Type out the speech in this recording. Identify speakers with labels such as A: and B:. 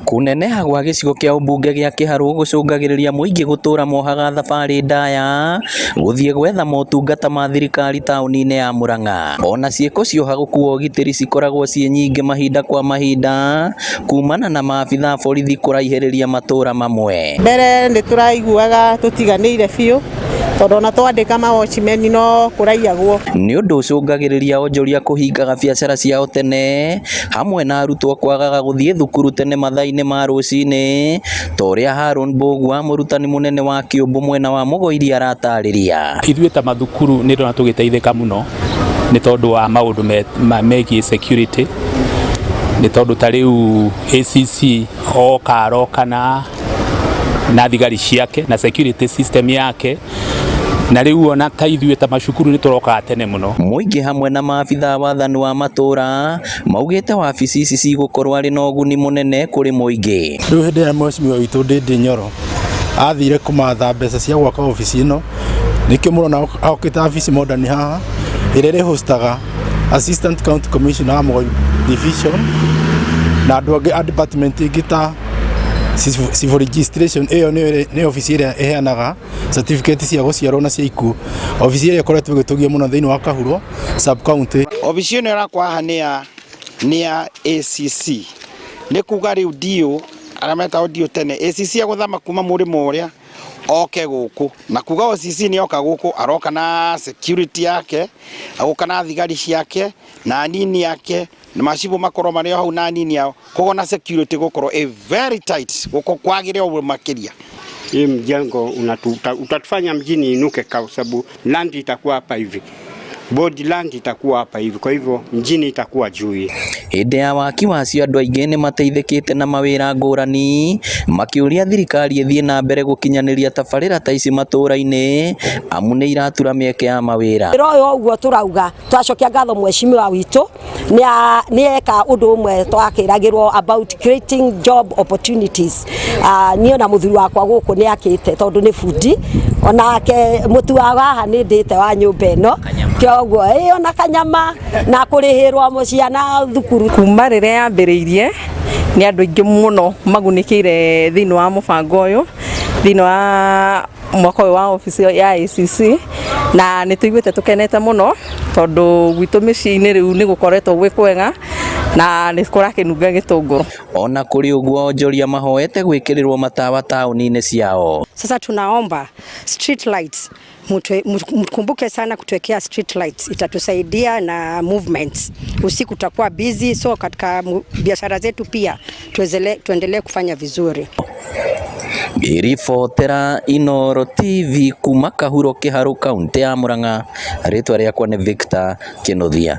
A: Kũneneha gwa gĩcigo kĩa ũmbunge gĩa Kĩharũ gũcũngagĩrĩria mũingĩ gũtũra mohaga thabarĩ ndaya gũthiĩ gwetha motungata ma thirikari taũni-inĩ ya Murang'a. Ona ciĩko cia ũhagũku wa ũgitĩri cikoragwo ciĩ nyingĩ mahinda kwa mahinda kumana na maabitha a borithi kũraihĩrĩria matũra mamwe.
B: Mbere nĩ tũraiguaga tũtiganĩire biũ tondũ ona twandĩka ma watchman no kũraiyagwo.
A: Nĩ ũndũ ũcũngagĩrĩria onjoria kũhingaga biacara ciao tene hamwe na arutwo kwagaga gũthiĩ thukuru tene mathaa-inĩ ma rũcinĩ ta ũrĩa Haron Mbũgua mũrutani mũnene wa Kĩũmbũ mwena wa Mũgoiri aratarĩria.
C: Ithuĩ ta mathukuru nĩ ndona tũgĩteithĩka mũno nĩ tondũ wa maũndũ megiĩ security, nĩ tondũ ta rĩu ACC oka aroka na thigari ciake na security system yake, na rĩu ona ta ithuĩ ta macukuru nĩ tũrokaga tene mũno.
A: Mũingĩ hamwe na maabitha a wathani wa matũra maugĩte wabici ici cigũkorwo arĩ na ũguni mũnene kũrĩ mũingĩ.
D: Rĩu hĩndĩ ĩrĩa mheshimiwa witũ Ndindi Nyoro athire kũmatha mbeca cia gwaka obici ĩno, nĩkĩo mũrona okĩte wabici modern haha ĩrĩa ĩrĩ-hostaga Assistant County Commissioner wa Mũgoi Division na andũ angĩ a department ĩngĩ ta civil registration. Ĩyo nĩ obici ĩrĩa ĩheanaga certificate cia gũciarwo na cia ikuũ, obici ĩrĩa ĩkoretwo ĩgĩtũgio mũno thĩinĩ wa Kahuro sub county.
E: Obici ĩno ĩrakwo haha nĩ ya ACC, nĩ kuga rĩu DO arĩa metagwo DO tene, ACC agũthama kuma mũrĩmo ũrĩa oke gũkũ, na kuga OCC nĩ oka gũkũ, aroka na security yake, agoka na thigari ciake na anini yake na macibũ makorwo marĩ o hau na anini ao, koguo na security gũkorwo ĩ very tight gũkũ kwagĩre ũguo makĩria.
F: Hii mjengo utatufanya mjini inuke kwa sababu land itakuwa hapa hivi, body land itakuwa hapa hivi, kwa hivyo mjini itakuwa juu hii.
A: Hĩndĩ ya waki wacio andũ aingĩ nĩ mateithĩkĩte na mawĩra ngũrani, makĩũria thirikari ĩthiĩ na mbere gũkinyanĩria tabarĩra ta ici matũra-inĩ amu nĩ iratura mĩeke ya mawĩra.
G: Wĩra ũyũ ũguo tũrauga twacokia ngatho mheshimiwa witũ nĩ eka ũndũ ũmwe twakĩragĩrwo about creating job opportunities. Niĩ na mũthuri wakwa gũkũ nĩ akĩte tondũ nĩ bundi, onake mũtu wa haha nĩ ndĩte wa nyũmba ĩno, kĩoguo ĩ ona kanyama na kũrĩhĩrwo ciana thukuru.
H: Kuma rĩrĩa yambĩrĩirie nĩ andũ aingĩ mũno magunĩkĩire thĩinĩ wa mũbango ũyũ, thĩinĩ wa mwaka ũyũ wa obici ya ACC, na nĩ tũiguĩte tũkenete mũno tondũ gwitũ mĩciĩ-inĩ rĩu nĩ gũkoretwo gwĩ kwega na nĩ kũrakĩnunga gĩtũngũrũ.
A: Ona kũrĩ ũguo, onjoria mahoete gwĩkĩrĩrwo matawa taũni-inĩ ciao.
I: Sasa tunaomba street lights, mkumbuke sana kutuwekea street lights, itatusaidia na movements. Usiku tutakuwa busy, so katika biashara zetu pia tuendelee kufanya vizuri.
A: Ngĩribotera Inooro TV kuma Kahuro, Kĩharũ, kaũntĩ ya Murang'a, rĩtwa rĩakwa nĩ Victor Kĩnuthia.